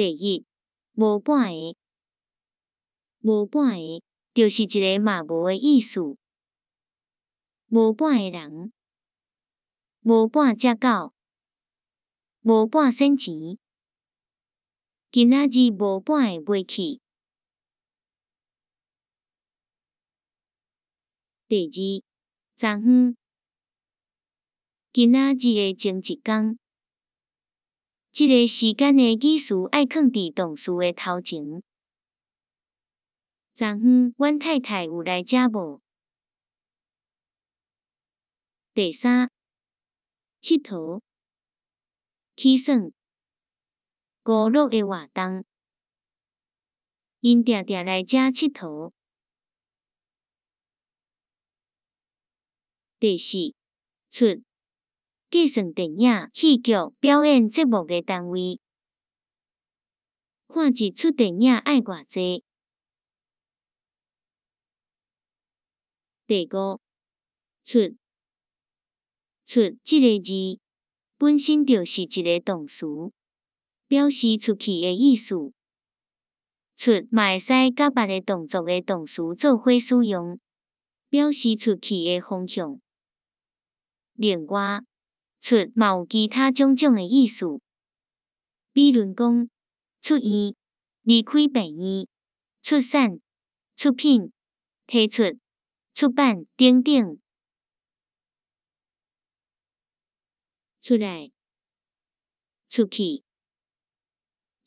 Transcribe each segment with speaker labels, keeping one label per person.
Speaker 1: 第一，無半个，無半个，就是一个嘛無的意思。無半个人，無半隻狗，無半仙錢。今仔日無半會袂去。第二，昨昏，今仔日的前一工。這个時間的語詞愛囥佇動詞的頭前。昨昏阮太太有來遮無？第三，𨑨迌，去耍，娛樂的活動。𪜶定定來遮𨑨迌。第四，出，計算電影、戲劇、表演節目的單位。看一齣電影愛偌濟？第五，出，出這个字本身就是一个動詞，表示出去的意思。出嘛會使佮別个動作的動詞做伙使用，表示出去的方向。另外，出嘛有其他種種的意思，比如講，出院、離開病院、出產、出品、提出、出版等等。出來、出去、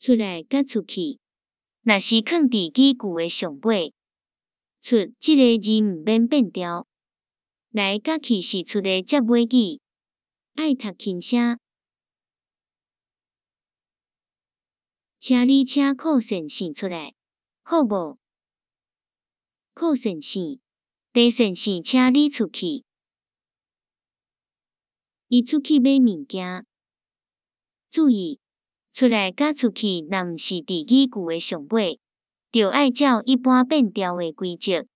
Speaker 1: 出來佮出去，若是囥佇語句的上尾，出這个字毋免變調。來佮去是出的結尾語，愛讀輕聲。請你請褲線線出來，好無？褲線線，茶線線，請你出去。伊出去買物件。注意，出來佮出去，若毋是佇語句的上尾，就愛照一般變調的規則。